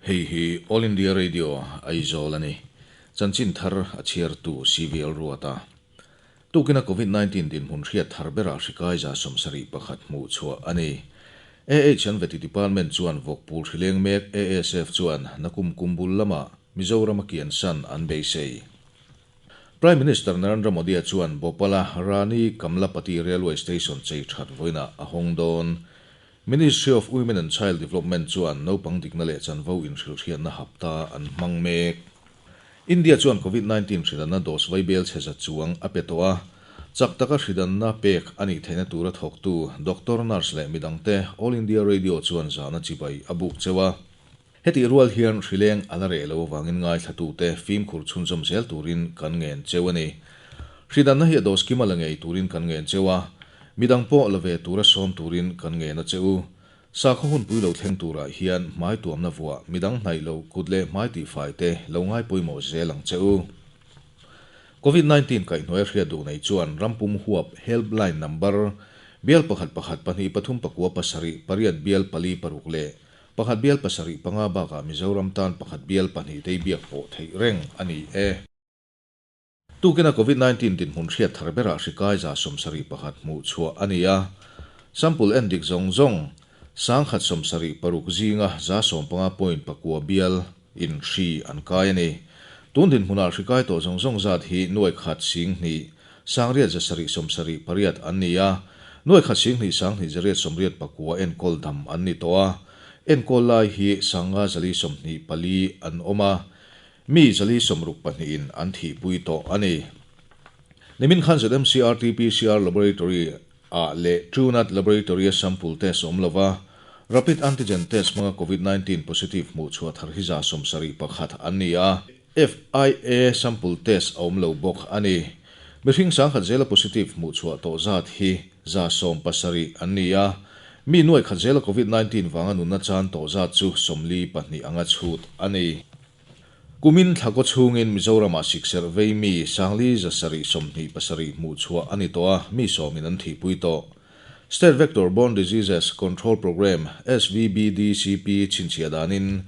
Hei hi All India Radio, Aizawl a ni. Chanchin thar a chhiartu CVL Ruata. Tukina Covid 19 dinhmun hriat thar berah hri kai 71 hmuh chhuah a ni. AH an Vety Department chuan vawkpul hri leng mek ASF chuan nakum kum bul lamah Mizoram a kiansan an beisei. Prime Minister Narendra Modi-a chuan Bhopal-a Rani Kamlapati Railway Station chei that vawiinah a hawng dawn. Ministry of Women and Child Development chuan naupang dikna leh chanvo inhrilhriatna hapta an hmang mek. India chuan Covid 19 hridanna dose vaibel chhe za chuang a pe tawh a, chak taka hridanna pek a nih theihna tura thawktu doctor, nurse leh midangte All India Radio chuan zahna chibai a buk cheu a. Hetih rual hian hrileng a la reh lo avangin ngaithlatute fimkhur chhunzawm zel turin kan ngen cheu a ni. Hridanna hi a dose kim a la ngei turin kan ngen cheu a, midang pawh la ve tura sawm turin kan ngen a che u. Sakhaw hunpui lo thleng turah hian hmai tuamna vuah, midang hnaih lo, kut leh hmai tihfai te lo ngai pawimawh zel ang che u. Covid 19 kaihhnuai hriat duh nei chuan rampum huap helpline number bial pakhat pakhat pahnih pathum pakua pasarih pariat bial pali paruk leh Pakhat bial pasarih panga bakah Mizoram tan pakhat bial pahnih tei biak pawh theih reng a ni e. Tukina Covid 19 dinhmun hriat thar berah hri kai 71 hmuh chhuah a ni a. Sample en dik zawng zawng 176 zinga 15 point pakua bial in hri an kai a ni. Tun dinhmunah hri kai tawh zawng zawng zat hi nuai khat sing hnih 878 an ni a, nuai khat sing hnih 2 889 enkawl dam an ni tawh a. Enkawl lai hi 524 an awm a, mi 462 in an thihpui tawh a ni. Nimin khan ZMC RT-PCR Laboratory ah leh Truenat Laboratory a sample test awm lova, Rapid Antigen Test hmanga Covid 19 positive hmuh chhuah thar hi 71 an ni a. FIA sample test a awm lo bawk a ni. Mihring 1000 zela positive hmuh chhuah tawh zat hi 17 an ni a. Mi nuai khat zela Covid 19 vanga nunna chan tawh zat chu 42 anga chhut a ni. Kumin thlakaw chhungin Mizoramah sikserh vei mi 4,727 hmuh chhuah a ni tawh a, mi sawmin an thihpui tawh. State Vector Borne Diseases Control Programme, SVBDCP, chhinchhiah danin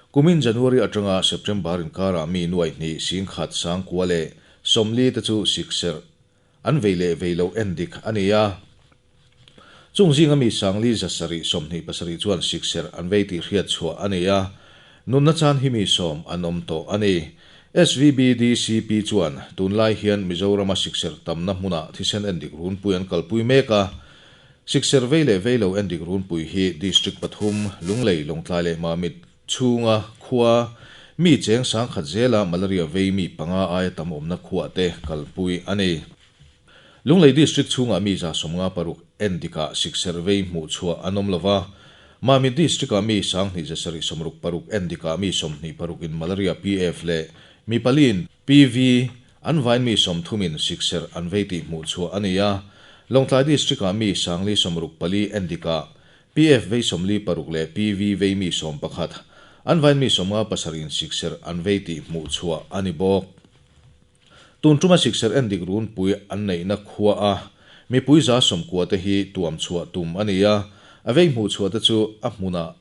kumin January atanga September inkarah mi nuai hnih singkhat sangkua leh 40 te chu sikserh an vei leh vei loh en dik a ni a. Chung zinga mi 4,727 chuan sikserh an vei tih hriat chhuah a ni a, nunna chan hi mi 10 an awm tawh a ni. SVBDCP chuan tunlai hian Mizorama sikserh tamna hmunah thisen endik runpui an kalpui mek a. Sikserh vei leh vei lo endik runpui hi District pathum, Lunglei, Lawngtlai leh Mamit chhunga khua mi cheng 1000 zela malaria vei mi panga aia tam awmna khuah te kalpui a ni. Lunglei District chhungah mi 56 endikah sikserh vei hmuh chhuah an awm lova, Mamit District-ah mi 2766 endikah mi 26 in malaria PF leh mi paliin PV an vain mi 30 in sikserh an vei tih hmuh chhuah a ni a. Lawngtlai District-ah mi 464 endikah PF vei 46 leh PV vei mi 11 an vain mi 57 in sikserh an vei tih hmuh chhuah a ni bawk. Tun tuma sikserh endik runpui an neihna khua a, mipui 90 te hi tuam chhuah tum a ni a, a vei hmuh chhuah te chu a hmunah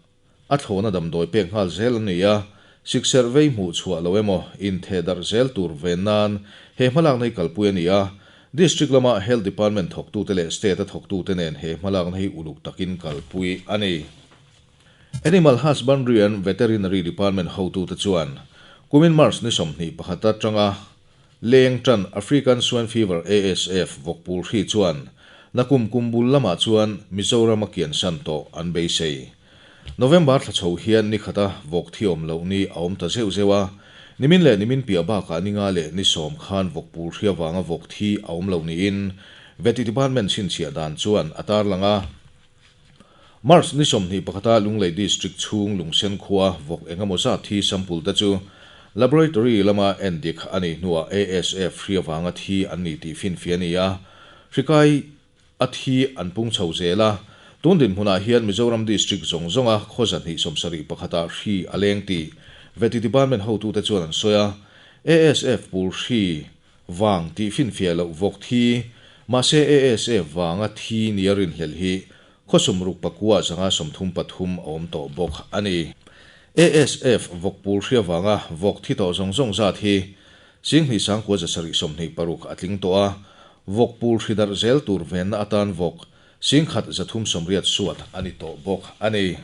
a thlawna damdawi pek nghal zel an ni a, sikserh vei hmuh chhuah lo emaw inthe darh zel tur ven nan he hmalakna hi kalpui a ni a, District lama Health Department thawktute leh State a thawktute nen he hmalakna hi uluk takin kalpui a ni. Animal Husbandry and Veterinary Department hotute chuan kumin March ni 21 atanga leng tan African Swine Fever, ASF, vawkpul hri chuan nakum kum bul lamah chuan Mizoram a kiansan tawh an beisei. November thla chho hian ni khata vawk thi awm loh ni a awm ta zeuh zeuh a, nimin leh nimin piah bakah ni nga leh ni 10 khan vawkpul hri avanga vawk thi a awm lo niin Vety Department chhinchhiah dan chuan a tarlang a. March ni 21 Lunglei District chhung Lungsen khua vawk engemaw zat thi sample te chu laboratory lama en dik a nih hnuah ASF hri avanga thi an ni tih finfi a ni a, hri kai a thi an pung chho zel a. Tun dinhmunah hian Mizoram District zawng zawnga khaw 271 ah hri a leng tih Vety Department hotute chuan an sawi a, ASF pul hri vang tih finfiah loh vawk thi, mahse ASF vanga thi nia rinhlelh hi khaw 64 533 a awm tawh bawk a ni. ASF vawk pul hria vanga vawk thi tawh zawng zawng zat hi 10,000 926 a tling tawh a, vawk pul hri darh zel tur venna atan vawk 1,380 suat a ni tawh bawk a ni.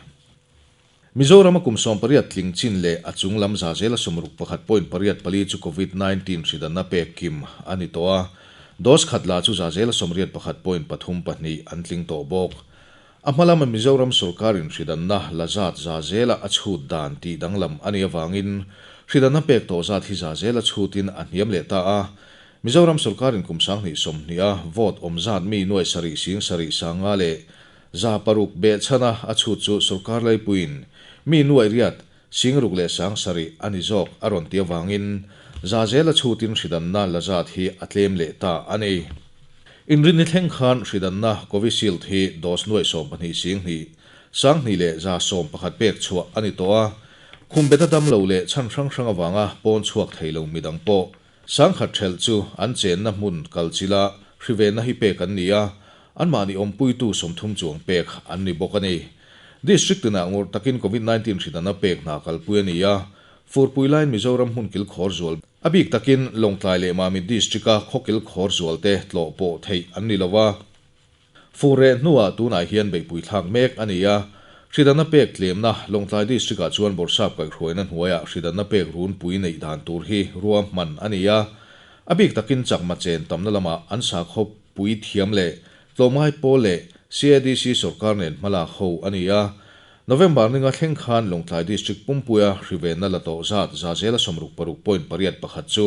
Mizorama kum 18 tling chin leh a chung lam za zela 61.84 chu Covid-19 hri danna pek kim a ni tawh a, dose khat la chu za zela 81.32 an tling tawh bawk. A hma lama Mizoram sorkarin hri danna la zat za zela a chhut dan tih danglam a nih avangin hri danna pek tawh zat hi za zela chhutin a hniam leh ta a. Mizoram sorkarin kum 2020 a vote awm zat mi nuai sarih sing sarih sanga leh 600 behchhana a chhut chu sorkar laipuiin mi nuai riat sing ruk leh sang sarih a ni zawk a rawn ti avangin za zela chhutin hri danna la zat hi a tlem leh ta a ni. Inrinni thleng khan hri danna Covishield hi dose nuai 12 sing hnih sang hnih leh 111 pek chhuah a ni tawh a, khum beta dam lo leh chhan hrang hrang awanga pawn chhuak thei lo midang pawh sang khat thelh chu an chenna hmun kalchila hri venna hi pek an ni a, an mahni awmpuitu 30 chuang pek an ni bawk a ni. District tinah ngur takin Covid-19 hri danna pek hna kalpui a ni a, furpui lain Mizoram hmun kil khawr zual a bik takin Lawngtlai leh Mamit district a khawkil khawr zual te tlawh pawh theih an ni lova. Fur reh hnuah tunah hian beihpui thlak mek a ni a, hri danna pek tlemna Lawngtlai district ah chuan Bawrhsap kaihhruaina hnuaiah hri danna pek runpui neih dan tur hi rua hman a ni a, a bik takin chakma chen tamna lamah an sakhaw pui thiam leh tlawmngai pawl leh CADC sorkar nen hmalak ho a ni a. November ninga thleng khan Lawngtlai district pumpuia hri venna la tawh zat za zela 66.81 chu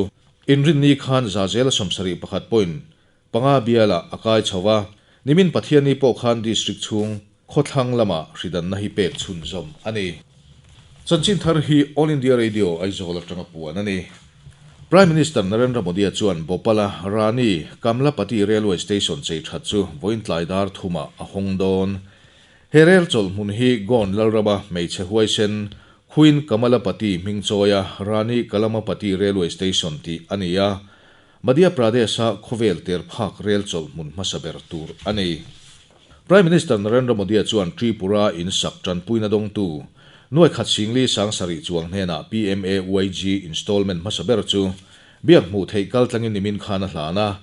inrinni khan za zela 71.5 biala a kai chho a, nimin Pathianni pawh khan district chhung khawthlang lama hri danna hi pek chhun zawm a ni. Chanchin thar hi All India Radio Aizawl atanga puan a ni. Prime Minister Narendra Modi chuan Bhopal-a Rani Kamlapati Railway Station chei that chu vawiin tlai dar thuma a hawng dawn. He rel chawlh hmun hi Gond Lalrama hmeichhe huaisen Queen Kamalapati hming chawia Rani Kalamapati Railway Station tih a ni a, Madhya Pradesh-a khawvel ter phak rel chawlh hmun hmasa ber tur a ni. Prime Minister Narendra Modi chuan Tripura in sak tanpuina dawngtu nuai khat singli sang sarih chuang hnenah PMAYG installment hmasa ber chu biak hmuh theih kal tlangin nimin khan a hlan a,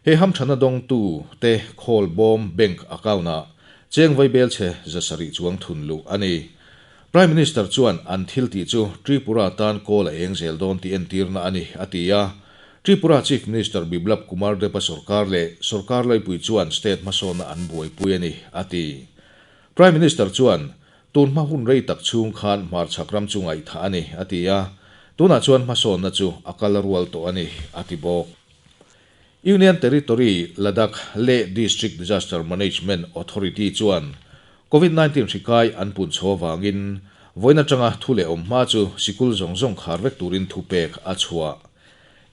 he hamthana dawngtu te khawl bawm bank account-ah cheng vai bel che za sarih chuang thun luh a ni. Prime Minister chuan an thil tih chu Tripura tan kawl a eng zel dawn tih entirna a ni, a ti a. Tripura Chief Minister Biplab Kumar Deb-a sorkar leh sorkar laipui chuan state hmasawnna an buaipui a ni, a ti. Prime Minister chuan tun hma hun rei tak chhung khan hmarchhak ram chu ngaihthah a ni, a ti a. Tunah chuan hmasawnna chu a kal rual tawh a ni, a ti bawk. Union Territory Ladakh Leh District Disaster Management Authority chuan Covid-19 hri kai an pun chho awangin vawiin atanga thu leh awm hma chu sikul zawng zawng khar vek turin thu pek a chhuah.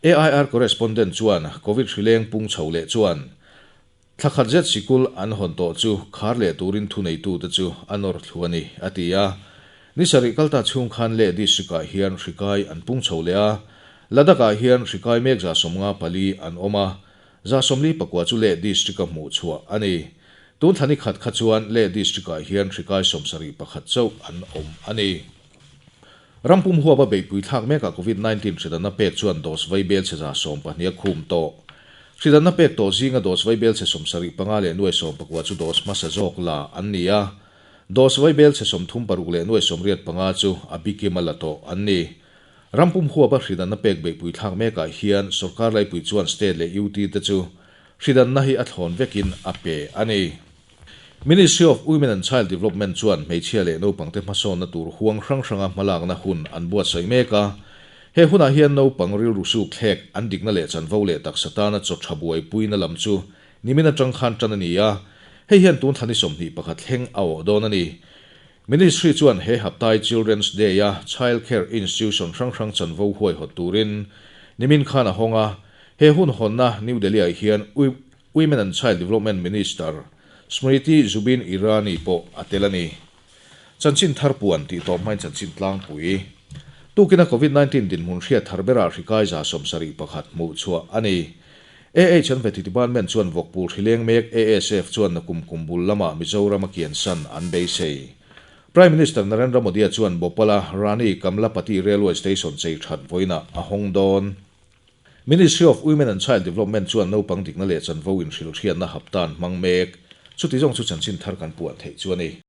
AIR correspondent chuan Covid hri leng pung chho leh chuan thlakhat zet sikul an hawn tawh chu khar leh turin thu neitute chu a nawr thlu a ni, a ti a. Ni sarih kalta chhung khan Leh district-ah hian hri kai an pung chho leh a, Ladakh-ah hian hri kai mek 54 an awm a, 44 chu Leh district-a hmuh chhuah a ni. Tun thlani khat kha chuan Leh district-ah hian hri kai 71 chauh an awm a ni. Rampum huapa beihpui thlak mekah Covid-19 hri danna pek chuan dose vai bel che 12 a khum tawh. Hri danna pek tawh zinga dose vai bel che 75 leh nuai 19 chu dose hmasa zawk la an ni a. Dose vai bel che 36 leh nuai 85 chu a bikim a la tawh an ni. Rampum huapa hri danna pek beihpui thlak mekah hian sorkar laipui chuan state leh UT te chu hri danna hi a thlawn vekin a pe a ni. Ministry of Women and Child Development chuan hmeichhia leh naupangte hmasawnna tur huang hrang hranga hmalakna hun an buatsaih mek a. He hunah hian naupang rilru suk thlek an dikna leh chanvo leh taksa tana chaw tha buaipuina lam chu nimin atang khan tan a ni a, hei hian tun thlani 21 thleng a awh dawn a ni. Ministry chuan he haptai Children's Day a Child Care Institution hrang hrang chanvo huaihawt turin nimin khan a hawng a, he hun hawnna New Delhi-ah hian Women and Child Development Minister Smriti Zubin Irani pawh a tel a ni. Chanchin thar puan tih tawp hmain chanchin tlangpui. Tukina Covid-19 dinhmun hriat thar berah hri kai 71 hmuh chhuah a ni. AH an Vety Department chuan vawkpul hri leng mek ASF chuan nakum kum bul lamah Mizoram a kian san an beisei. Prime Minister Narendra Modi-a chuan Bhopal-a Rani Kamlapati Railway Station chei that vawiinah a hawng dawn. Ministry of Women and Child Development chuan naupang dikna leh chanvo inhrilhhriatna hapta an hmang mek. Chuti zawng chu chanchin thar kan puan theih chu a ni.